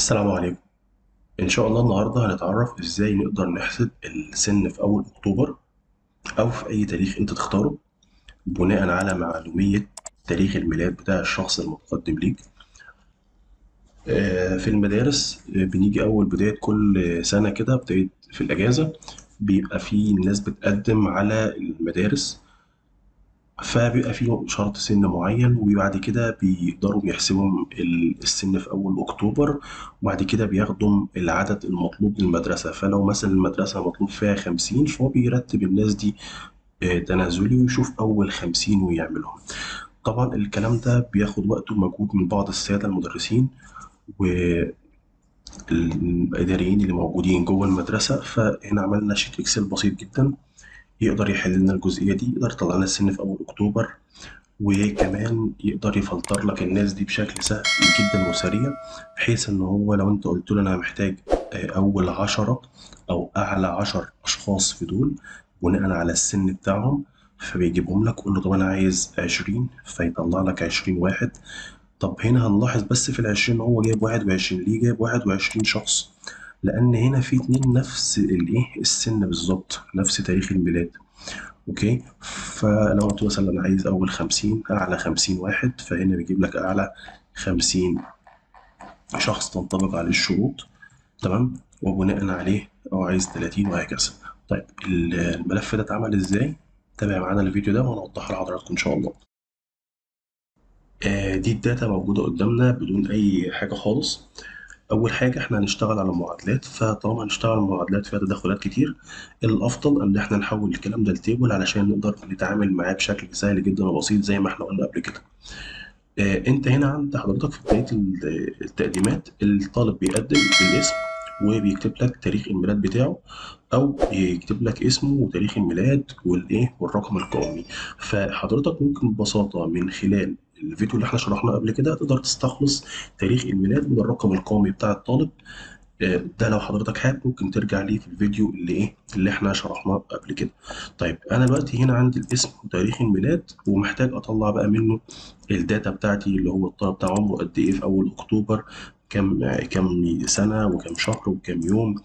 السلام عليكم. إن شاء الله النهاردة هنتعرف إزاي نقدر نحسب السن في أول أكتوبر أو في أي تاريخ أنت تختاره بناء على معلومية تاريخ الميلاد بتاع الشخص المتقدم ليك. في المدارس بنيجي أول بداية كل سنة كده، بداية في الأجازة بيبقى في ناس بتقدم على المدارس، فبيبقى فيه شرط سن معين، وبعد كده بيقدروا يحسبوا السن في أول أكتوبر، وبعد كده بياخدوا العدد المطلوب للمدرسة. فلو مثلا المدرسة مطلوب فيها 50، فهو بيرتب الناس دي تنازلي ويشوف أول 50 ويعملهم. طبعا الكلام ده بياخد وقت ومجهود من بعض السادة المدرسين والإداريين اللي موجودين جوه المدرسة. فهنا عملنا sheet Excel بسيط جدا يقدر يحل لنا الجزئية دي، يقدر يطلع لنا السن في أول أكتوبر، وكمان يقدر يفلتر لك الناس دي بشكل سهل جدا وسريع، بحيث إن هو لو أنت قلت له أنا محتاج أول 10 أو أعلى 10 أشخاص في دول بناء على السن بتاعهم، فبيجيبهم لك. قول له طب أنا عايز 20، فيطلع لك 20 واحد. طب هنا هنلاحظ بس في ال20 هو جايب 21. ليه جايب 21 شخص؟ لأن هنا في 2 نفس السن بالظبط، نفس تاريخ الميلاد. okay، فلو قلت مثلا أنا عايز أول 50، أعلى 50 واحد، فهنا بيجيب لك أعلى 50 شخص تنطبق عليه الشروط، تمام، وبناء عليه أو عايز 30 وهكذا. طيب الملف ده اتعمل إزاي؟ تابع معانا الفيديو ده وأنا أوضحه لحضراتكم إن شاء الله. دي ال data موجودة قدامنا بدون أي حاجة خالص. أول حاجة إحنا هنشتغل على معادلات، فطالما هنشتغل على معادلات فيها تدخلات كتير، الأفضل إن إحنا نحول الكلام ده ل table علشان نقدر نتعامل معاه بشكل سهل جدا وبسيط زي ما إحنا قلنا قبل كده. أنت هنا عند حضرتك في بداية التقديمات الطالب بيقدم بالاسم وبيكتب لك تاريخ الميلاد بتاعه، أو يكتب لك اسمه وتاريخ الميلاد والرقم القومي. فحضرتك ممكن ببساطة من خلال الفيديو اللي احنا شرحناه قبل كده تقدر تستخلص تاريخ الميلاد من الرقم القومي بتاع الطالب. ده لو حضرتك حابب ممكن ترجع ليه في الفيديو اللي احنا شرحناه قبل كده. طيب انا دلوقتي هنا عندي الاسم وتاريخ الميلاد، ومحتاج اطلع بقى منه ال data بتاعتي اللي هو الطالب بتاع عمره قد ايه في اول اكتوبر، كم سنة وكم شهر وكم يوم،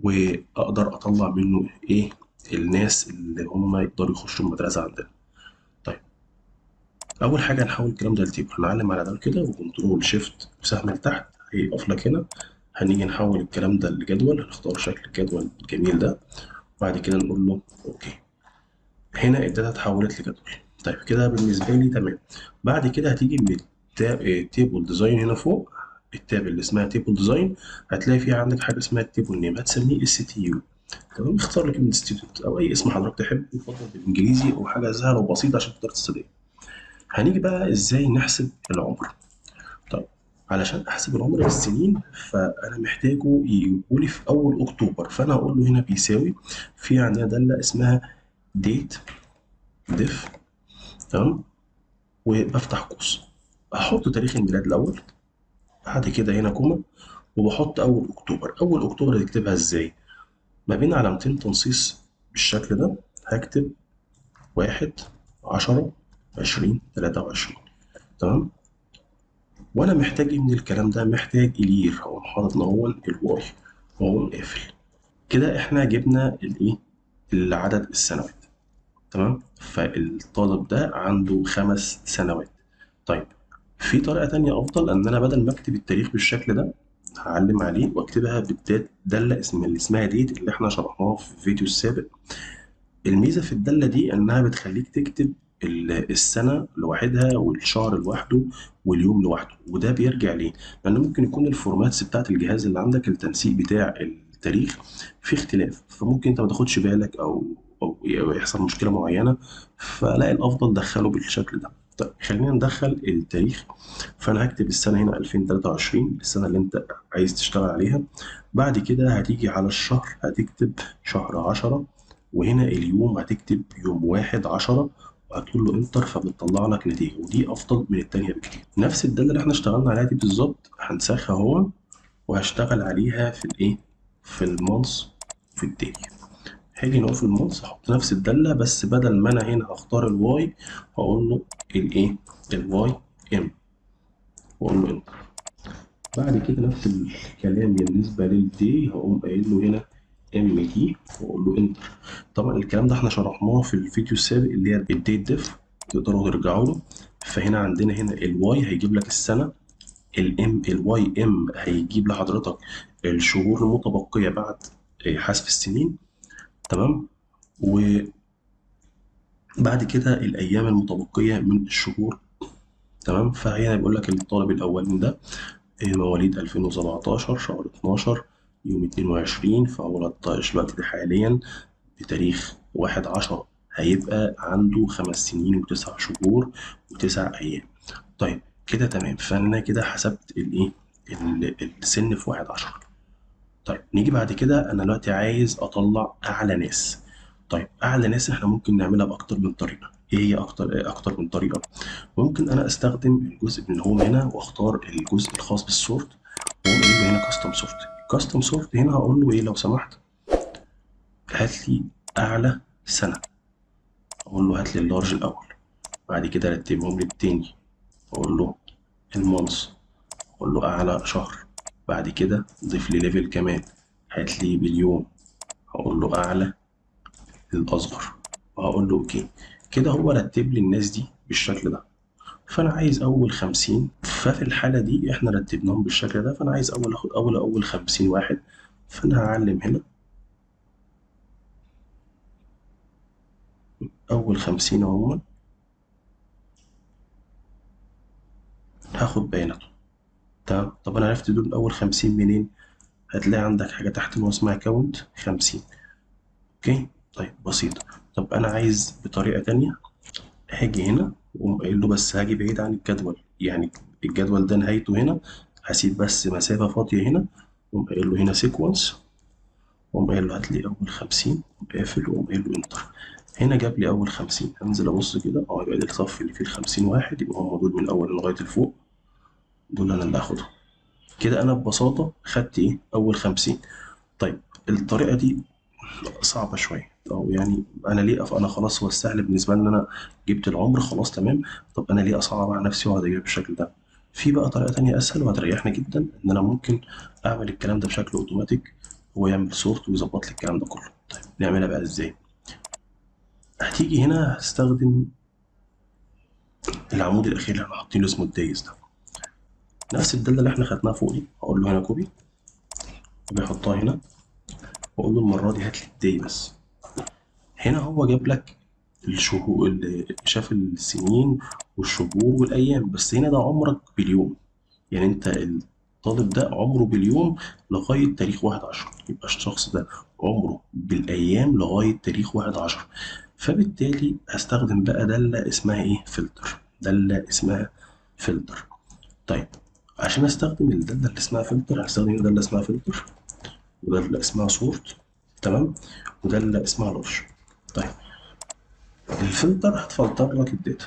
واقدر اطلع منه ايه الناس اللي هم يقدروا يخشوا المدرسة عندنا. طيب اول حاجة هنحول الكلام ده ل table، هنعلم على ده كده و control shift وسهم لتحت هيقف لك هنا. هنيجي نحول الكلام ده لجدول، هنختار شكل الجدول الجميل ده، وبعد كده نقول له okay. هنا ال data اتحولت لجدول. طيب كده بالنسبة لي تمام. بعد كده هتيجي من ال table design هنا فوق، ال tab اللي اسمها table design، هتلاقي فيها عندك حاجة اسمها ال table name، هتسميه STU. تمام، اختار لك كلمة student او اي اسم حضرتك تحبه، يفضل بالانجليزي او حاجة سهلة وبسيطة عشان تقدر تستدعيه. هنيجي بقى ازاي نحسب العمر. طيب علشان احسب العمر بالسنين فانا محتاجه يقولي في اول اكتوبر، فانا هقول له هنا بيساوي، في عندنا داله اسمها date diff، تمام، وبفتح قوس، هحط تاريخ الميلاد الاول، بعد كده هنا comma، وبحط اول اكتوبر. اول اكتوبر هتكتبها ازاي؟ ما بين علامتين تنصيص بالشكل ده، هكتب 1 10 20 23، تمام. وانا محتاج ايه من الكلام ده؟ محتاج ال year، هقوم حاطط هو ال Y واقوم قافل. كده احنا جبنا العدد السنوات، تمام. فالطالب ده عنده 5 سنوات. طيب في طريقه تانية افضل، ان انا بدل ما اكتب التاريخ بالشكل ده هعلم عليه واكتبها بالداله اللي اسمها date اللي احنا شرحناها في الفيديو السابق. الميزة في الدالة دي انها بتخليك تكتب السنة لوحدها والشهر لوحده واليوم لوحده، وده بيرجع ليه؟ لأن ممكن يكون ال formats بتاعت الجهاز اللي عندك، التنسيق بتاع التاريخ في اختلاف، فممكن انت ما تاخدش بالك او يحصل مشكلة معينة، فلا الأفضل دخله بالشكل ده. طيب خلينا ندخل التاريخ، فأنا هكتب السنة هنا 2023، السنة اللي انت عايز تشتغل عليها. بعد كده هتيجي على الشهر هتكتب شهر 10، وهنا اليوم هتكتب يوم 1/10، وهتقول له انتر، فبتطلع لك نتيجة، ودي افضل من الثانية بكتير. نفس الدالة اللي احنا اشتغلنا عليها دي بالظبط هنسخها اهو، وهشتغل عليها في في ال month في ال day. هاجي نقف في ال month، احط نفس الدالة، بس بدل ما انا هنا هختار ال Y هقول له ال YM، واقول له enter. بعد كده نفس الكلام بالنسبة لل day، هقوم قايل له هنا MD واقول له enter. طبعا الكلام ده احنا شرحناه في الفيديو السابق اللي هي ال date diff، تقدروا ترجعوا له. فهنا عندنا هنا ال Y هيجيب لك السنة، ال M ال YM هيجيب لحضرتك الشهور المتبقية بعد حذف السنين، تمام، وبعد كده الايام المتبقية من الشهور، تمام. فهنا بيقول لك الطالب الاولاني ده مواليد 2017 شهر 12 يوم 22، فهو دلوقتي ده حاليا بتاريخ 1/10 هيبقى عنده 5 سنين و9 شهور و9 ايام. طيب كده تمام، فانا كده حسبت الايه السن في 1/10. طيب نيجي بعد كده، انا دلوقتي عايز اطلع اعلى ناس. طيب اعلى ناس احنا ممكن نعملها باكتر من طريقه. ايه هي اكتر من طريقه؟ ممكن انا استخدم الجزء من home هنا واختار الجزء الخاص بال sort، واقوم قايل له هنا custom sort. custom sort هنا هقول له ايه؟ لو سمحت هات لي اعلى سنة، اقول له هات لي ال large الاول، بعد كده رتبهم لي التاني، اقول له ال month، اقول له اعلى شهر، بعد كده ضيف لي level كمان، هات لي باليوم، هقول له اعلى للاصغر، وهقول له okay. كده هو رتب لي الناس دي بالشكل ده. فانا عايز اول 50، ففي الحالة دي احنا رتبناهم بالشكل ده، فانا عايز اول اخد اول 50 واحد، فانا هعلم هنا اول 50 عموما، هاخد بياناته. تمام. طب انا عرفت دول اول 50 منين؟ هتلاقي عندك حاجة تحت اللي هو اسمها count 50. okay طيب بسيطة. طب انا عايز بطريقة تانية، هاجي هنا واقوم قايل له بس هاجي بعيد عن الجدول، يعني الجدول ده نهايته هنا، هسيب بس مسافة فاضية هنا، واقوم قايل له هنا sequence، واقوم قايل له هات لي اول 50، قافل، واقوم قايل له enter. هنا جاب لي اول 50. هنزل ابص كده، يبقى ده الصف اللي فيه ال 50 واحد، يبقى هم دول من الاول لغاية الفوق، دول انا اللي هاخدهم. كده انا ببساطة خدت ايه؟ اول 50. طيب الطريقة دي صعبة شوية، او يعني انا ليه انا خلاص هو السهل بالنسبة لي ان انا جبت العمر خلاص تمام، طب انا ليه اصعب على نفسي واقعد اجيبها بالشكل ده؟ في بقى طريقه تانية اسهل وهتريحني جدا، ان انا ممكن اعمل الكلام ده بشكل اوتوماتيك، هو يعمل sort ويظبط لي الكلام ده كله. طيب نعملها بقى ازاي؟ هتيجي هنا هستخدم العمود الاخير اللي احنا حاطينه اسمه ال days ده، نفس الدالة اللي احنا خدناها فوق دي، هقول له هنا copy وبيحطها هنا، واقول له المرة دي هات لي ال day بس. هنا هو جاب لك الشهور، شاف السنين والشهور والايام، بس هنا ده عمرك باليوم، يعني انت الطالب ده عمره باليوم لغاية تاريخ 1/10، يبقى الشخص ده عمره بالايام لغاية تاريخ 1/10. فبالتالي هستخدم بقى داله اسمها ايه؟ فلتر. داله اسمها فلتر. طيب عشان استخدم الدالة اللي اسمها فلتر، هستخدم داله اسمها فلتر، وداله اسمها sort، تمام، وداله اسمها large. طيب الفلتر هتفلتر لك ال data،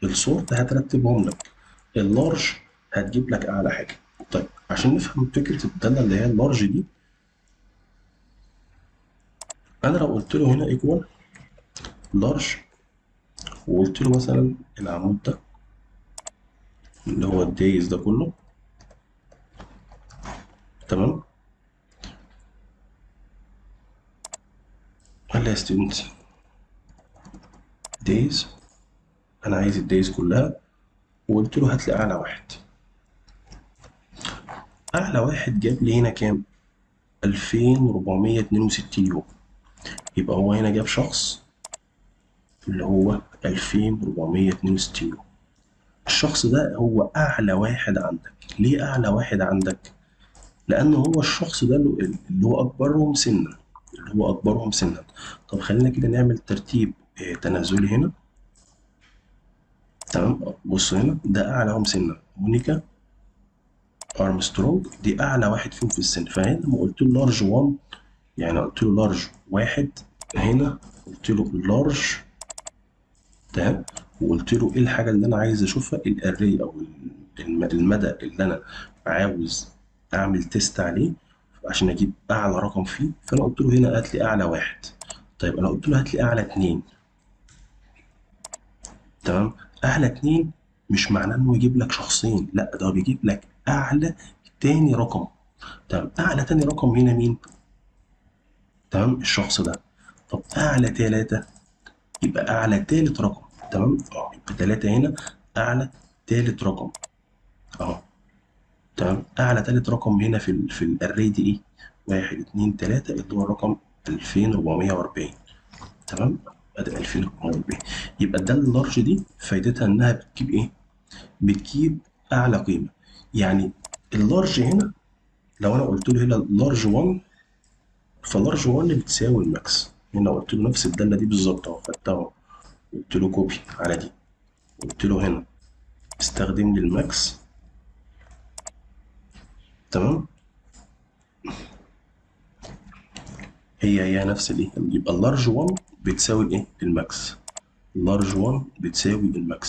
ال sort هترتبهم لك، ال large هتجيب لك اعلى حاجة. طيب عشان نفهم فكرة الدالة اللي هي ال large دي، انا لو قلت له هنا equal large، وقلت له مثلا العمود ده اللي هو ال days ده كله، تمام، قال لي يا student days، انا عايز ال days كلها، وقلت له هات لي اعلى واحد. اعلى واحد جاب لي هنا كام؟ 2462 يوم. يبقى هو هنا جاب شخص اللي هو 2462 يوم. الشخص ده هو اعلى واحد عندك. ليه اعلى واحد عندك؟ لان هو الشخص ده اللي هو اكبرهم سنا، اللي هو اكبرهم سنا. طب خلينا كده نعمل ترتيب تنازلي هنا، تمام. بص هنا ده اعلاهم سنا، مونيكا ارمسترونج دي اعلى واحد فيهم في السن. فهنا لما قلت له large 1، يعني قلت له large 1، هنا قلت له large، تمام، وقلت له ايه الحاجة اللي انا عايز اشوفها؟ ال array او المدى اللي انا عاوز اعمل test عليه عشان اجيب اعلى رقم فيه. فانا قلت له هنا هات لي اعلى واحد. طيب انا قلت له هات لي اعلى 2، تمام. اعلى 2 مش معناه انه يجيب لك شخصين، لا ده بيجيب لك اعلى تاني رقم. تمام، اعلى تاني رقم هنا مين؟ تمام، الشخص ده. طب اعلى 3 يبقى اعلى تالت رقم. تمام، يبقى 3 هنا اعلى تالت رقم اهو. تمام، اعلى تالت رقم هنا في ال array دي ايه؟ 1 2 3 اللي هو الرقم 2440. تمام، ادي 2440. يبقى ده ال large دي فايدتها انها بتجيب ايه؟ بتجيب اعلى قيمة. يعني ال large هنا لو انا قلت له هنا large 1، ف large 1 بتساوي ال max. هنا قلت له نفس الدالة دي بالظبط اهو، خدتها اهو، قلت له copy على دي، قلت له هنا استخدم لي ال max. تمام، هي نفس الايه، يبقى ال large 1 بتساوي الايه؟ ال max. large 1 بتساوي ال max.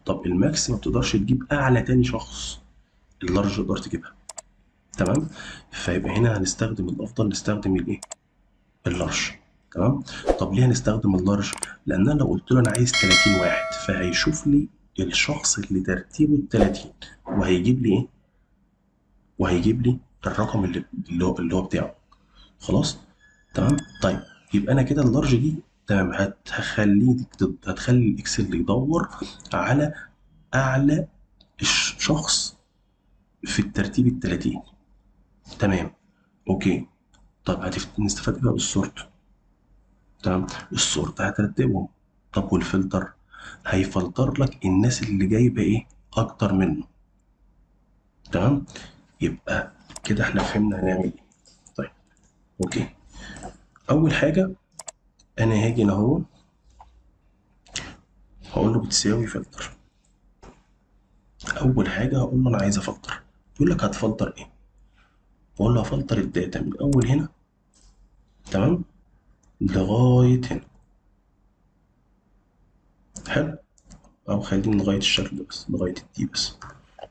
طب ال max ما بتقدرش تجيب اعلى تاني شخص، ال large تقدر تجيبها. تمام، فيبقى هنا هنستخدم الافضل نستخدم الايه؟ ال large. تمام، طب ليه هنستخدم ال large؟ لان انا لو قلت له انا عايز 30 واحد، فهيشوف لي الشخص اللي ترتيبه ال 30 وهيجيب لي ايه؟ وهيجيب لي الرقم اللي هو بتاعه. خلاص، تمام. طيب يبقى انا كده ال large دي تمام هتخلي ال Excel يدور على اعلى شخص في الترتيب ال 30. تمام، okay. طب هنستفاد ايه بقى بال sort؟ تمام، ال sort هترتبهم. طب والفلتر هيفلتر لك الناس اللي جايبه ايه؟ اكتر منه. تمام، يبقى كده احنا فهمنا هنعمل ايه. طيب okay، اول حاجة انا هاجي هنا اهو هقول له بتساوي فلتر. اول حاجة هقول له انا عايز افلتر، يقول لك هتفلتر ايه؟ بقول له هفلتر ال data من اول هنا، تمام، لغاية هنا. حلو، او خلينا لغاية الشكل ده بس، لغاية ال D بس،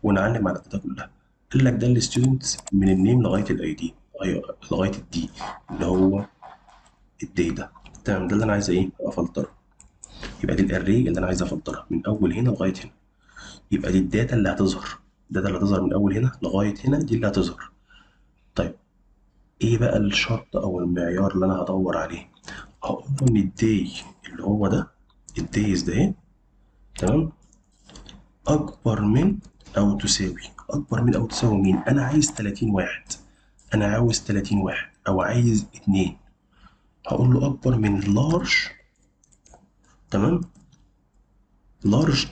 ونعلم على ال data كلها. قال لك ده ال students من ال name لغاية ال ID، ايوه لغاية ال D اللي هو ال D ده. تمام، ده اللي انا عايز ايه؟ افلتره. يبقى دي ال array اللي انا عايز افلترها من اول هنا لغاية هنا. يبقى دي ال data اللي هتظهر، ال data اللي هتظهر من اول هنا لغاية هنا، دي اللي هتظهر. طيب ايه بقى الشرط او المعيار اللي انا هدور عليه؟ هقول له ان ال day اللي هو ده، ال days ده اهي، تمام، اكبر من او تساوي، اكبر من او تساوي مين؟ انا عايز 30 واحد، انا عاوز 30 واحد او عايز 2. هقول له اكبر من large، تمام، large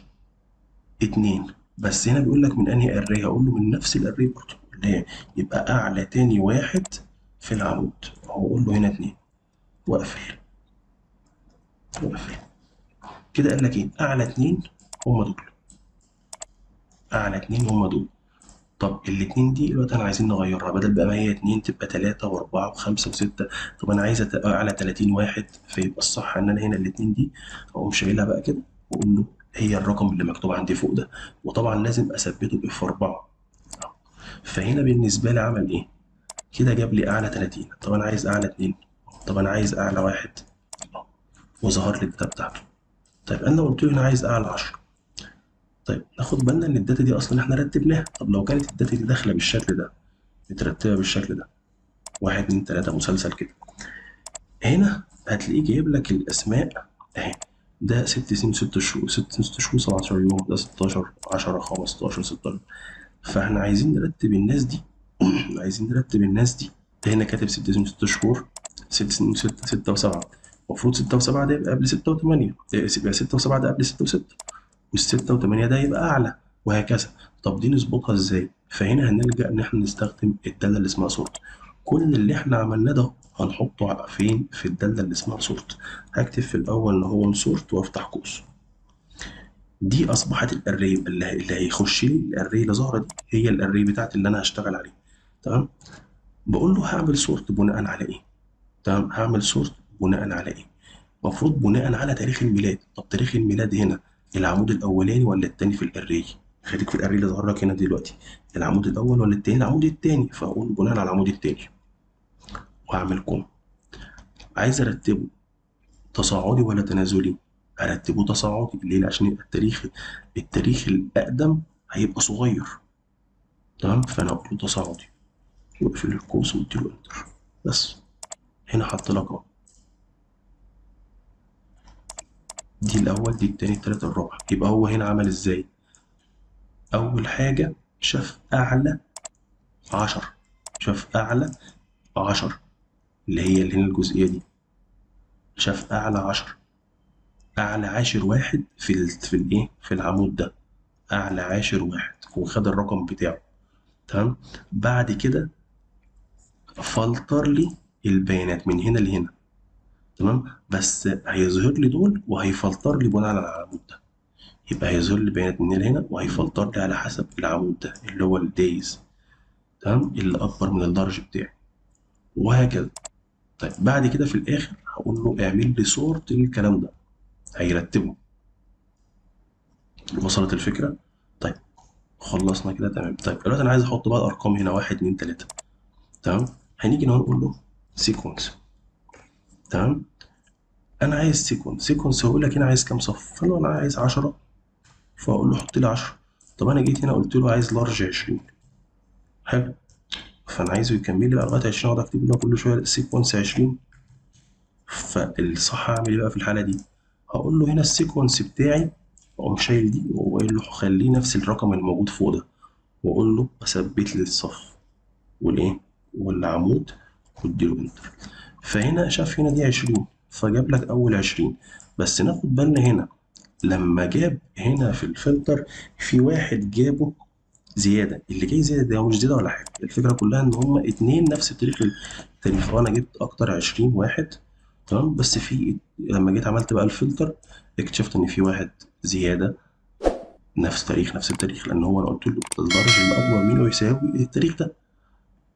2. بس هنا بيقول لك من انهي array؟ هقول له من نفس ال array برضه اللي هي يبقى اعلى تاني واحد في العمود. هقول له هنا 2 واقفل واقفل كده. قال لك ايه؟ اعلى 2 هم دول، اعلى 2 هم دول. طب الاتنين دي دلوقتي انا عايزين نغيرها، بدل بقى ما هي 2 تبقى 3 و4 و5 و6. طب انا عايز اعلى 30 واحد، فيبقى الصح ان انا هنا الاتنين دي اقوم شايلها بقى كده واقول له هي الرقم اللي مكتوب عندي فوق ده، وطبعا لازم اثبته ب F 4. فهنا بالنسبة لي عمل ايه؟ كده جاب لي اعلى 30. طب انا عايز اعلى 2، طب انا عايز اعلى 1، وظهر لي ال data بتاعته. طيب انا لو قلت له انا عايز اعلى 10، طيب ناخد بالنا ان ال data دي اصلا احنا رتبناها. طب لو كانت ال data دي داخله بالشكل ده، مترتبة بالشكل ده 1 2 3 مسلسل كده، هنا هتلاقيه جايب لك الاسماء اهي، ده 6 سنين 6 شهور، 6 سنين 6 شهور 17 يوم، ده 16 10 15 16. فاحنا عايزين نرتب الناس دي، عايزين نرتب الناس دي. ده هنا كاتب 6 سنين 6 شهور، 6 سنين 6 6 و7، المفروض 6 و7 ده يبقى قبل 6 و8، يبقى 6 و7 ده قبل 6 و6، وال6 و8 ده يبقى اعلى، وهكذا. طب دي نظبطها ازاي؟ فهنا هنلجأ ان احنا نستخدم الدالة اللي اسمها sort. كل اللي احنا عملناه ده هنحطه فين؟ في الدالة اللي اسمها sort. هكتب في الاول ان هو sort وافتح قوس. دي اصبحت ال array اللي هيخش لي، ال array اللي ظاهره دي هي ال array بتاعتي اللي انا هشتغل عليه. تمام، بقول له هعمل sort بناء على ايه؟ تمام، هعمل sort بناء على ايه؟ المفروض بناء على تاريخ الميلاد. طب تاريخ الميلاد هنا العمود الاولاني ولا الثاني في ال array؟ خليك في ال array اللي ظهر لك هنا دلوقتي، العمود الاول ولا الثاني؟ العمود الثاني، فاقول بناء على العمود الثاني واعمل comma. عايز ارتبه تصاعدي ولا تنازلي؟ ارتبه تصاعدي. ليه؟ عشان يبقى التاريخ الاقدم هيبقى صغير. تمام. فانا اقول له تصاعدي واقفل القوس واديله enter. بس هنا حط لك اهو، دي الاول، دي التاني، التالت، الرابع. يبقى هو هنا عمل ازاي؟ اول حاجة شاف اعلى 10، شاف اعلى 10 اللي هي اللي هنا الجزئية دي، شاف اعلى 10، اعلى 10 واحد في الايه، في العمود ده، اعلى 10 واحد، وخد الرقم بتاعه. تمام. بعد كده فلتر لي البيانات من هنا لهنا. تمام. بس هيظهر لي دول وهيفلتر لي بناء على العمود ده، يبقى هيظهر لي بيانات من هنا لهنا وهيفلتر لي على حسب العمود ده اللي هو ال days. تمام، اللي اكبر من ال large بتاعي، وهكذا. طيب بعد كده في الاخر هقول له اعمل لي sort للكلام ده، هيرتبه. وصلت الفكرة؟ طيب خلصنا كده، تمام. طيب دلوقتي انا عايز احط بقى الارقام هنا 1 2 3. تمام. هنيجي هنا نقول له sequence. تمام. انا عايز sequence، sequence هيقول لك هنا عايز كام صف، فانا انا عايز 10، فاقول له حط لي 10. طب انا جيت هنا قلت له عايز large 20. حلو. فانا عايزه يكمل لي بقى لغاية 20، اقعد اكتب له كل شوية sequence 20. فالصح اعمل ايه بقى في الحالة دي؟ هقول له هنا ال sequence بتاعي، اقوم شايل دي واقول له خليه نفس الرقم الموجود فوق ده، واقول له اثبت لي الصف والايه والعمود واديله enter. فهنا شاف هنا دي 20، فجاب لك اول 20. بس ناخد بالنا هنا لما جاب هنا في الفلتر في واحد جابه زيادة، اللي جاي زيادة ده مش زيادة ولا حاجة، الفكرة كلها ان هما اتنين نفس التاريخ التاني، فانا جبت اكتر 20 واحد. تمام. بس في لما جيت عملت بقى الفلتر اكتشفت ان في واحد زيادة نفس تاريخ نفس التاريخ، لان هو انا قلت له ال large اللي اكبر منه يساوي التاريخ ده،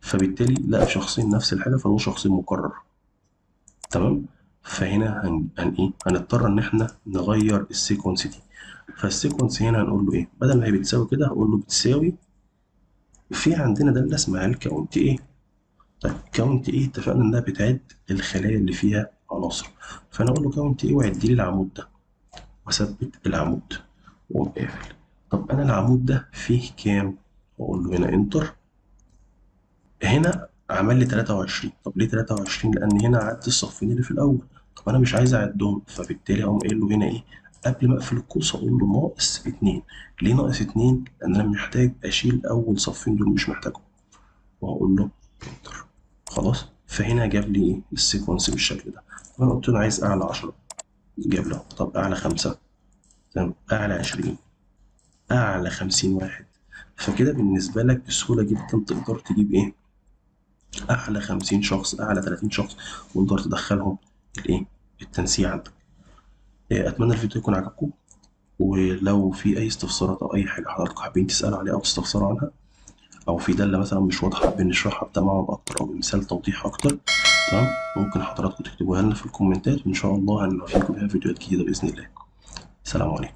فبالتالي لقى في شخصين نفس الحاجة، فهو شخصين مكرر. تمام. فهنا هن ايه، هنضطر ان احنا نغير ال sequence دي. فال sequence هنا هنقول له ايه، بدل ما هي بتساوي كده هقول له بتساوي، في عندنا داله اسمها ال count A. طيب count A اتفقنا انها بتعد الخلايا اللي فيها عناصر، فانا اقول له count A وعد لي العمود ده، واثبت العمود واقوم قافل. طب انا العمود ده فيه كام؟ واقول له هنا enter. هنا عمل لي 23. طب ليه 23؟ لان هنا عدت الصفين اللي في الاول. طب انا مش عايز اعدهم، فبالتالي اقوم قايل له هنا ايه، قبل ما اقفل القوس اقول له ناقص 2. ليه ناقص 2؟ لان انا محتاج اشيل اول صفين دول مش محتاجهم، واقول له enter. خلاص. فهنا جاب لي ايه ال sequence بالشكل ده. طب انا قلت له عايز اعلى 10، جاب له. طب اعلى 5، تمام، اعلى 20، اعلى 50 واحد. فكده بالنسبة لك بسهولة جدا تقدر تجيب ايه، اعلى 50 شخص، اعلى 30 شخص، وتقدر تدخلهم الايه التنسيق عندك. اتمنى الفيديو يكون عجبكم، ولو في اي استفسارات او اي حاجة حضراتكم حابين تسالوا عليها او تستفسروا عنها، او في داله مثلا مش واضحة حابين نشرحها بتمعن اكتر او بمثال توضيح اكتر، تمام، ممكن حضراتكم تكتبوها لنا في الكومنتات، وان شاء الله هنوفيكم بيها فيديوهات جديدة باذن الله. سلام عليكم.